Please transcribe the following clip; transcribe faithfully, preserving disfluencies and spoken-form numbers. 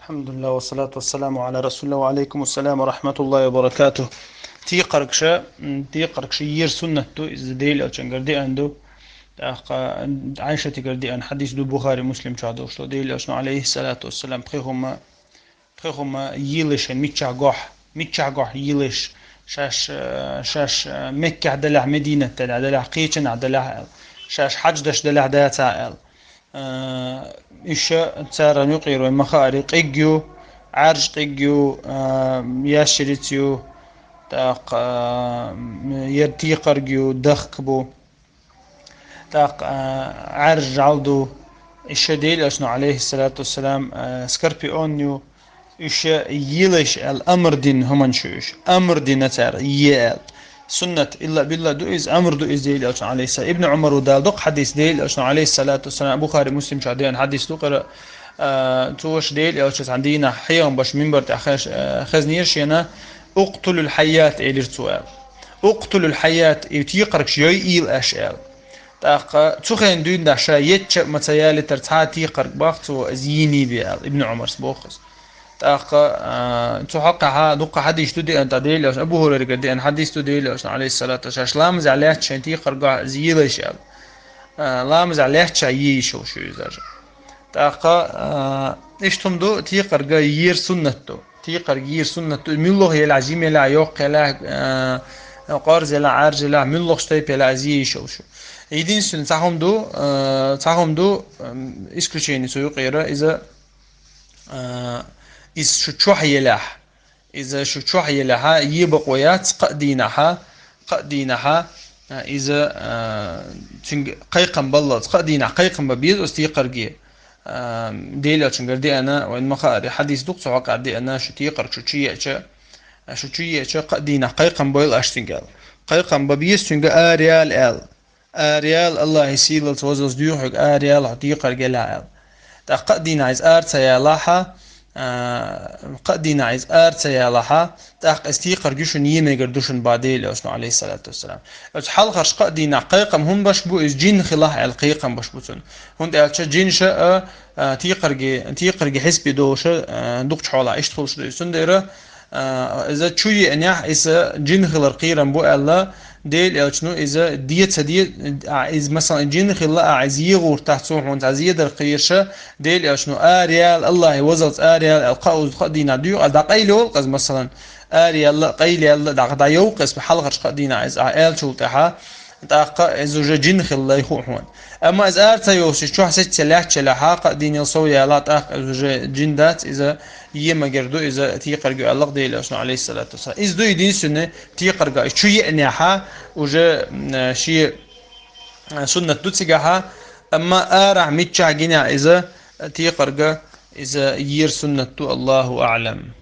الحمد لله والصلاة والسلام على رسول الله. وعليكم السلام ورحمة الله وبركاته. Текхаргаш, м, текхаргаш ер суннат ду, из Даьла Элчангара деана ду. ТӀаккха Ӏайшатагара деана хьадис ду, Бухари, Муслим чу долаш да, Даьла Элчано, عليه الصلاة والسلام, пхи хӀума, пхи хӀума йийлай шоана миччахьа гӀолла, миччахьа гӀолла йийлай шоаш, э, шоаш, э, Меккахь далехь, Мединате далехь, далехь, кхечанахь далехь аьлла, шоаш хьадж деш далехь, дацахь аьлла. Э, уж царна юкъера вайна ма хаара, къиг ю, Ӏаьржа къиг ю, э, ящерица ю, тӀаккха, э, ер текхарг ю, дахк бу. ТӀаккха, э, Ӏаьржа жӀала ду. Уж Даьла Элчано, عليه الصلاة والسلام, э, скорпион ю. Уж йийлай шоаш аьлла, амр дина хӀуманаш ю уж. Амр дина царна е аьлла. Суннат, илла билла ду из, амр ду из Даьла Элчано, عليه السلام. Ибн Ӏумара дала дукха хьадис, Даьла Элчано, عليه الصلاة والسلام, Бухари, Муслим чу деана хьадис ду, къара, а, цо уж Даьла Элчанца цхьан дийнахь хьехам беш минбар тӀа хез-, а, хезнера шена: «اقتلوا الحيات», — элира цо аьлла. «اقتلوا الحيات», и текхаргаш йойла аша аьлла. ТӀаккха цу хенахь дуьйна ша етт шо ма ца ялийтар цхьа а текхарг, бах цо, из йийнеб аьлла, Ибн Ӏумара боху из. ТӀаккха, а, цу хьокъехьа дуккха хьадисаш ду деана, тӀа Даьла Элчано, Абу ХӀурайрагара деана хьадис ду, Даьла Элчано, عليه الصلاة والسلام, шоаш ламазехь лаьттача шайн текхаргахь из йийлай шоаш аьлла. А, ламазехь лаьттача е йиш йолуш ю из аьлла. ТӀаккха, а, иштта хӀума ду, текхарг ер суннат ду. Текхарг ер суннат ду. Муьлхха елахь, жима елахь, йоккха елахь, а, къорза елахь, Ӏаьржа елахь, муьлххачу тайпа елахь, из е йиш йолуш ю. Единственное, цхьа хӀума ду, а, цхьа хӀума ду, м, исключение цу юкъера, иза, а, иза шу чохь елахь, иза шу чохь елахьа, е бакъо яц, кхаа дийнахьа, кхаа дийнахьа, а, иза, а, цуьнга кхайкхам баллалц, кхаа дийнахь кхайкхам бан беза оцу текхарге. А, Даьла Элчангара деана, вайна ма хаара, хьадис ду-кх цу хьокъехь деана, шу текхарг шу чу еача, а, шу чу еача, кхаа дийнахь кхайкхам бойла аша цуьнга аьлла. Кхайкхам бан беза цуьнга, араяла аьлла. Араяла, АллахӀа сийлалц, вазалц дуьйхьа хьоьга, араяла хьо текхарг елахь аьлла. ТӀаккха кхаа дийнахь иза ара ца ялахьа, а, кхаа дийнахь иза ара ца ялахьа, тӀаккха иза текхарг ю шуна, е мегар ду шуна, бах Даьла Элчано, عليه الصلاة والسلام. Оцу хьалхарчу кхаа дийнахь кхайкхам хӀунда беш бу, иза жин хилахь аьлла кхайкхам беш бу цунна. ХӀунда аьлча жинаш а, а, текхарге, текхарге хьисапе долуш а, а, дукхачу хьолахь иштта хуьлуш ду иза. Цундела, а, иза чу еанехь, иза жин хилар кхерам бу аьлла, Даьла Элчано иза де ца де, а, иза, масалан, жин хилла, а, иза е гӀертахь цо хьуна цхьа зедар кхераш, Даьла Элчано араяла, АллахӀа вазалц араяла аьлла, кхаа узу кхаа дийнахь дуьйхьа, а, дӀакъайлайовла-кх иза, масалан, араяьлла, къайлаяьлла, дӀа-, дӀайовла-кх иза хьалхарчу кхаа дийнахь иза, а, аьллачул тӀаьхьа, тӀаккха иза уже жин хилла хуу хьуна. Амма иза ара ца йовсуш, чохь сеца лаьтташ елахьа, кхаа дийнахь сов ялахь, тӀаккха иза уже жин дац, иза е мегар ду, иза текхарг ю аьлла-кх Даьла Элчано, عليه الصلاة والسلام. Иза ду единственное, текхарг чу еанехьа, уже, м, шен, э, суннат ду цигахьа, амма арахь миччахь гинехь иза, текхарг, иза ер суннат ду, Аллаху аӀлам.